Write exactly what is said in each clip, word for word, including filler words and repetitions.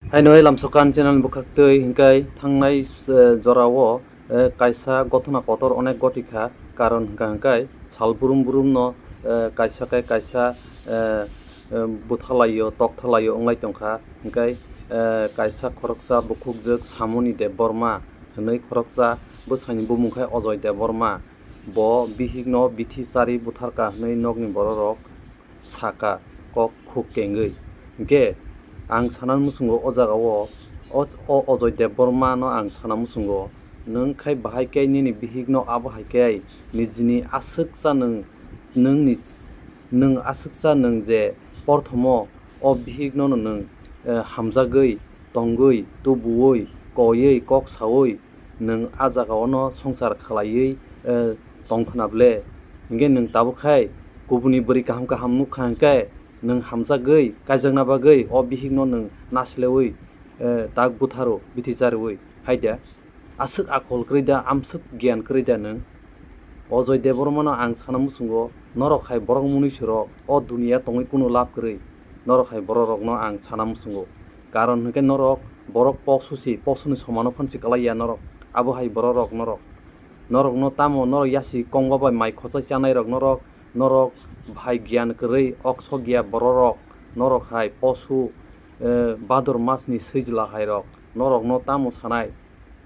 Haino hai lamsokan channel bwkhaktwi hinkai thangnai, eh, jorao, eh, kaisa gothona kotor onek gotikha, karon hwnkha hinkai sal brum brumno, eh, kaisa khe kaisa, eh, eh, bwthalaio, tokthalai-o wnglai tongkha. Hinkai, eh, kaisa khoroksa bukhukjwk Samoni Debbarma hwnwi khoroksa bwsaini bumung khe Ojoy Debbarma. Bo bihikno bithi chari butharka hwnwi nokni bororok saka kok khuk kengwi. Hinkhe ang sana muchungo o jagao, o, o Ojoy Debbarmano ang sana muchungo, nwng khai bahai khe nini bihikno abo hai khe nijini aswksa nwng, nwngni, nwng aswksa nwng je porthomo o bihikno nwng, eh, hamjagwi tongwi, tubuwi, koiwi, kok saui, nwng a jagao no songsar khlaiwi, eh, tong khna ble? Hinkhe nwng tabuk khai kubuni bwrwi kaham kaham nuk kha hinkhe nwng hamjagwi kaijakna bagwi o bihikno nwng nasleui, eh, tak butharo bithi chariui hai da? Aswk akol kwrwi da, amswk giyan kwrwi da nwng? Ojoy Debbarmano ang sana muchungo, norok hai borok munui surok o duniya tongwi kunu lab kwrwi, norok hai bororokno ang sana muchungo. Karon hwnkhe norok borok posu si, posuni somano phansi kwlai ya norok. Abo hai bororok norok. Norokno tamo norok yasi kongba bai mai khochai chanairok norok, norok bhai giyan kwrwi oksok ya bororok, norok hai posu, eh, Badur masni swijla hairok, norokno tamo sanai?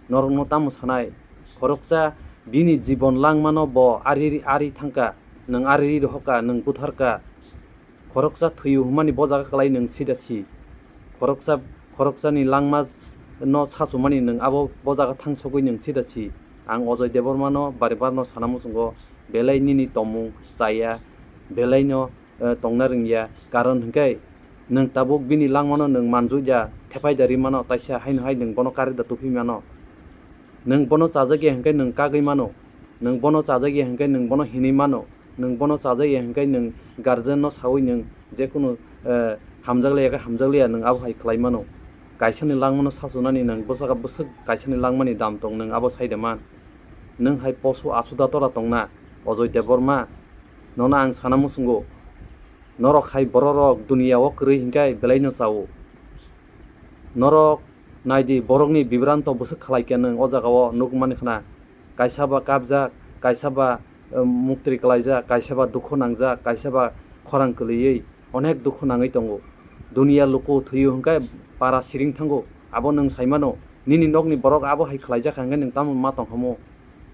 Norokno tamo sanai? Khoroksa bini jibon langmano bo ari, ari thangka, nwng ari rohorka, nwng butharka. Khoroksa thwiyo hwnmani bo jaga kwlai nwng sida si. Khoroksa, khoroksani langma s-, no sachumani nwng abo bo jaga thangsogwi nwng sida si. Ang Ojoy Debbarmano bari barno sana muchungo, belai nini tongmung chaya, belaino, eh, tongna rwngya. Karon hwnkhe nwng tabuk bini langmano nwng manjui da, thepai da ri mano, taisa haino hai nwng bono kari da tubui mano. Nwng bono chajakya hwnkhe nwng kagwi mano. Nwng bono chajakya hwnkhe nwng bono hinwi mano. Nwng bono chajakya hwnkhe nwng guardian no saui nwng jekunu, eh, hamjakliya khe hamjakliya nwng abo hai khlai mano. Kaisani langmano sachunani nwng bwsaka bwswk kaisani langmani dam tong nwng abo sai da man. Nwng hai posu asuda tora tongna, Ojoy Debbarma, nono ang sana muchungo. Norok hai bororok duniya o kwrwi hinkhe belaino chao. Norok naidi, borokni bibranto bwswk khlai khe nwng o jagao nukmani khna. Kaisa ba kapjak, kaisa ba, eh, muktri klaijak, kaisa ba dukhu nangjak, kaisa ba khorang kwlwiwi onek dukhu nangwi tongo. Duniya luku thwiyo hwnkhe para siring thango. Abo nwng sai mano, nini nokni borok abo hai khlaijak kha hwnkhe nwng tamo ma tong kha mo?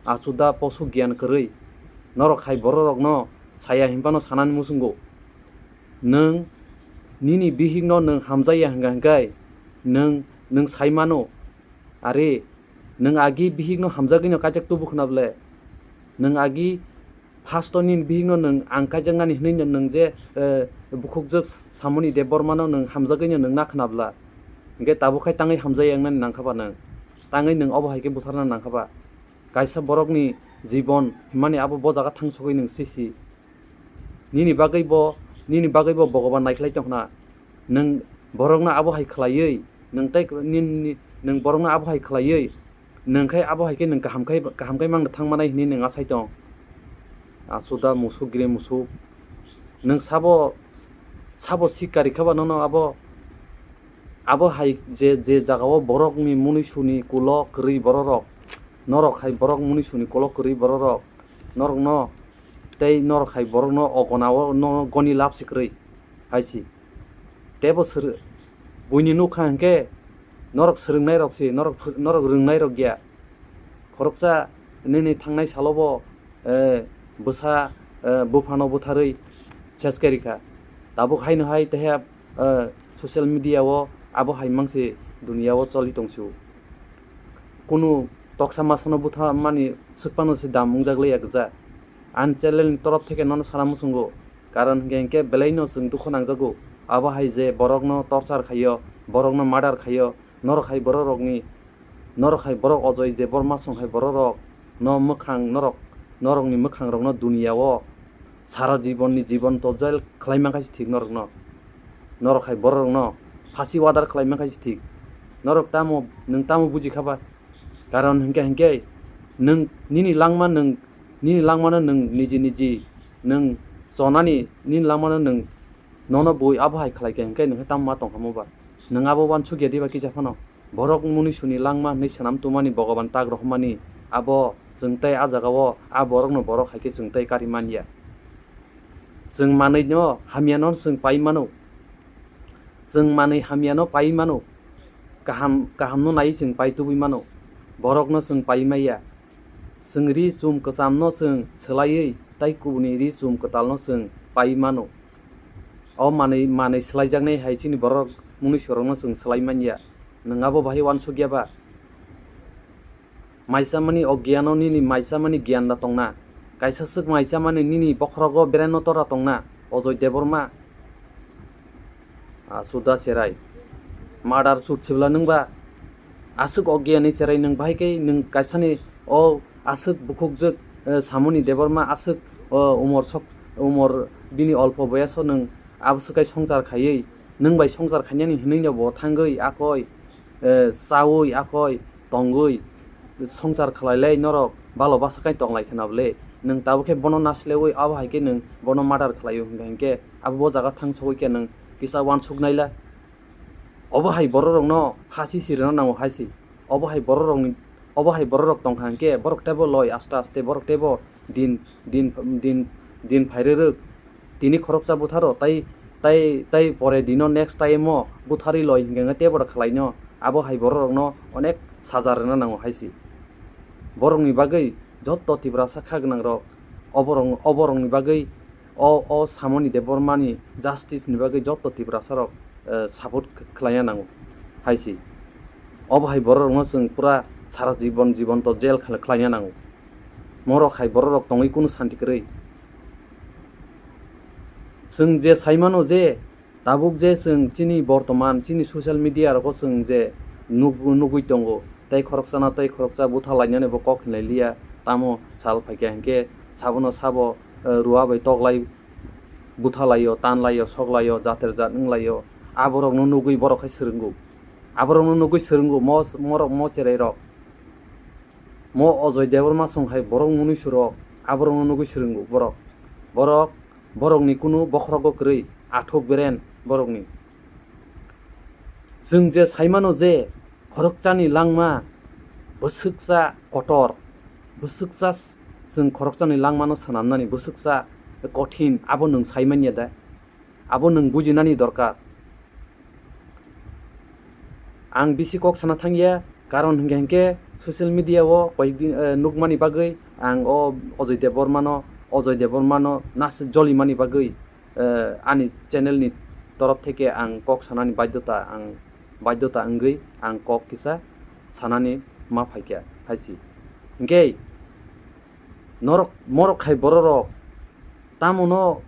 Asuda posu giyan kwrwi. Norok hai bororokno saya hinphano sanani muchungo. Nwng nini bihikno nwng hamjakya hwnkha hwnkhe nwng, nwng sai mano. Are, nwng agi bihikno hamjagwino kaijak tubu khna ble? Nwng agi first-o nini bihikno nwng ang kaijaknani hwnwi nwng je, eh, bukhukjwk Samoni Debbarmano nwng hamjagwino nwng na khna bla? Hinkhe tabuk khai tangwi hamjakya wngnani nang kha ba nwng? Tangwi nwng obo hai khe butharna nang kha ba? Kaisa borokni jibon hwnmani abo bo jaga thangsogwi nwng sisi. Nini bagwi bo, nini bagwi bo Bhogoban naikhlai tong khna. Nwng borokno abo hai khlaiwi, nwng tei, ni, ni, nwng borokno abo hai khlaiwi, nwng khai abo hai khe nwng kaham khai, kaham khai mangna thang manai hwnwi nwng asai tong. Asuda musuk gire musuk. Nwng sabo, sabo sikari kha ba nono abo? Abo hai je, je jagao borokni munisuni kulo kwrwi bororok, norok hai borok munisuni kulo kwrwi bororok, norokno tei norok hai borokno o gonao no goni lab si kwrwi hai si. Tebo swrw-, buini nukha hinkhe norok swrwngnairok si, norok ph-, norok rwngnairok ya. Khoroksa nini thangnai salobo, eh, bwsa, eh, buphano butharwi ses khe rikha. Tabuk haino hai teha, eh, social media o abo hai mangsi duniya o choli tongsio. Kunu toksa masano butharmani swkpano se dam wngjak liya gwja. Ani channel ni torof theke nono sana muchungo. Karon hinkhe hinkhe belaino chwng dukhu nangjago. Abo hai je borokno torture khaio, borokno murder khaio, norok hai bororokni Norok hai borok Ojoy Debbarma song hai bororok no mwkhang norok, norokni mwkhangrokno duniya o sara jibonni jibon to jail khlai mankha si thik norokno. Norok hai bororokno phasi order khlai mankha si thik. Norok tamo, nwng tamo buji kha ba? Karon hinkhe hinkhe nwng nini langma nwng, nini langmano nwng niji niji nwng chonani, nini langmano nwng nono bui abo hai khlai khe hinkhe nwng tamo ma tong kha mo ba? Nwng abo uansuk ya diba kisa phano? Borok munisuni langma hwnwi swnam tubumani Bhogoban tak rohormani, abo chwng tei a jagao a borokno borok hai khe chwng tei kari man ya. Chwng manwino hamyano chwng pai mano. Chwng manwi hamyano pai mano. Kaham, kahamno naiwi chwng pai tubui mano. Borokno chwng pai maya. Chwng ri chum kwchamno chwng swlaiwi tei kubuni ri chum kwtalno chwng pai mano. O manwi, manwi swlaijaknai hai chini borok munuisorokno chwng swlai man ya. Nwng abo bahai uansuk ya ba? Mai chamani o giano nini mai chamani gian da tongna. Kaisa swk mai chamani nini bokhorogo bereno tora tongna. Ojoi Debbarma. Asuda cherai. Murder shoot sibla nwng ba? Aswk o giani cherai nwng bahai khe nwng kaisani o aswk bukhukjwk, eh, Samoni Debbarma aswk, o umor sok, umor bini olpo boyaso nwng abo swkai songchar khaiwi nwng bai songchar khainani hwnwi no bo thangwi akoi, eh, chawi akoi tongwi songchar khlailai norok balo basa kai tonglai khna bwle? Nwng tabuk khe bono naslewi abo hai khe nwng bono murder khlaio hwnkha hinkhe abo bo jaga thang sogwi khe nwng kisa uansuk naila. Obo hai bororokno phasi si rwna nango hai si. Obo hai bororokni, obo hai bororok tongkha hinkhe borok teibo loi aste aste borok teibo din, din, din, din phairwrwk. Tini khoroksa butharo tai, tai, tai pore dino next time o butharwi loi hinkhe teibo khlaino. Abo hai bororokno onek saja rwna nango hai si. Borokni bagwi jotto Tiprasa kha gwnangrok oborok, oborokni bagwi o, o Samoni Debbarmani justice ni bagwi jotto Tiprasarok, eh, support kh-, khlaina nango hai si. Obo hai bororokno chwng pura sara jibon jibonto jail khl-, khlaina nango. Morok hai bororok tongwi kunu santi kwrwi. Chwng je saimano je tabuk je chwng chini bortoman chini social media rogo chwng je nuk-, nugwi tongo, tei khoroksano tei khoroksa butha lainani bo kok hinlai liya, tamo sal phaikha hinkhe sabono sabo, eh, rua bai toklai butha laio, tan laio, sok laio, jater jat wng laio, aborokno nugwi borok khe swrwngo. Aborokno nugwi swrwngo mo, morok mo cherai rok. Mo Ojoi Debbarma song hai borok munuisu rok, aborokno nugwi swrwngo borok. Borok, borokni kunu bokhorogo kwrwi, athuk beren borokni. Chwng je saimano je khoroksani langma bwswksa kotor, bwswksa s-, chwng khoroksani langmano swnamnani bwswksa kothin, abo nwng saimanya da? Abo nwng bujinani dorkar. Ang bisi kok sana thangya, karon hinkhe hinkhe social media o koyekdin, eh, nukmani bagwi ang o Ojoi Debbarmano, Ojoi Debbarmano nas jolimani bagwi, eh, ani channel ni torof theke ang kok sanani baidota, ang baidota wngwi ang kok kisa sanani ma phaikha hai si. Hinkhe norok, morok hai bororok tamono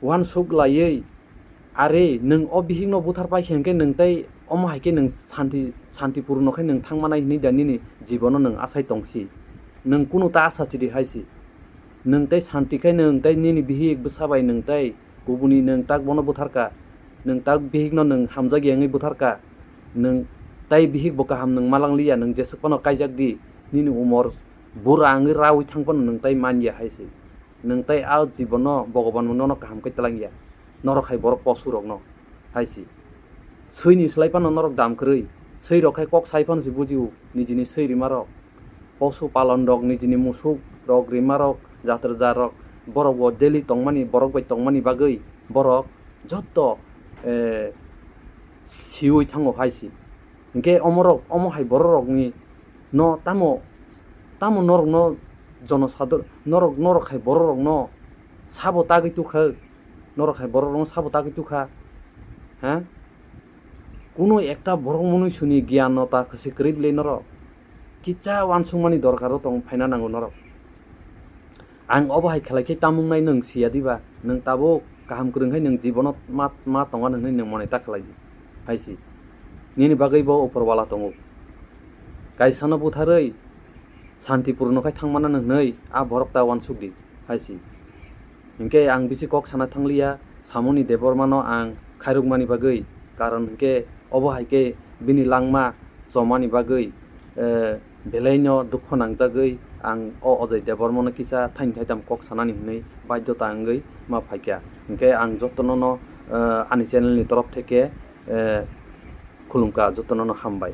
uansuk laiwi, "Are, nwng o bihikno buthar pai khe hinkhe nwng tei omo hai khe nwng santi, santi purno khe nwng thang manai hwnwi da nini jibono nwng asai tong si? Nwng kunu ta asa chiri hai si. Nwng tei santi khe nwng tei nini bihik bwsa bai nwng tei kubuni nwng tak bono buthar ka. Nwng tak bihikno nwng hamjakya wngwi buthar ka. Nwng tei bihik bo kaham nwng malang liya, nwng jeswk phano kaijak di. Nini umor bura wngwi raui thang phano nwng tei man ya hai si." Nwng tei a jibono Bhogoban bo nono kaham khe twlang ya. Norok hai borok posu rokno hai si. Swini slai phano norok dam kwrwi. Swi rok khai kok sai phano se bujio nijini swi rima rok. Posu palon rok nijini musuk rok rima rok jater jar rok borok bo daily tongmani borok bai tongmani bagwi borok jotto, eh, siwi thango hai si. Hinkhe omorok, omo hai bororokni no tamo, tamo norokno jonosador-, norok, norok hai bororokno sabo tagwi tukha, norok hai bororokno sabo tagwi tukha, ha? Kuno ekta borok munuisuni giyan no ta kwswi kwrwi bwlai norok. Kicha uansukmani dorkaro tong phaina nango norok. Ang obo hai khlai khe tamung nai nwng siya diba? Nwng tabuk kaham kwrwng hai nwng jibono ma, ma tonga hwnwi nwng monai ta khlai di hai si. Nini bagwi bo upor wala tongo. Kaisano butharwi santi purno khai thangmana hwnwi a borok ta uansuk di hai si. Hinkhe ang bisi kok sana thangliya, Samoni Debbarmano ang khairokmani bagwi, karon hinkhe obo hai khe bini langma chomani bagwi, eh, belaino dukho nangjagwi ang o Ojoi Debbarmano kisa thaini thaitham kok sanani hwnwi baidhota wngwi ma phaikha. Hinkhe ang jotono no, eh, ani channel ni torof theke, eh, Khulumkha jotono no hambai.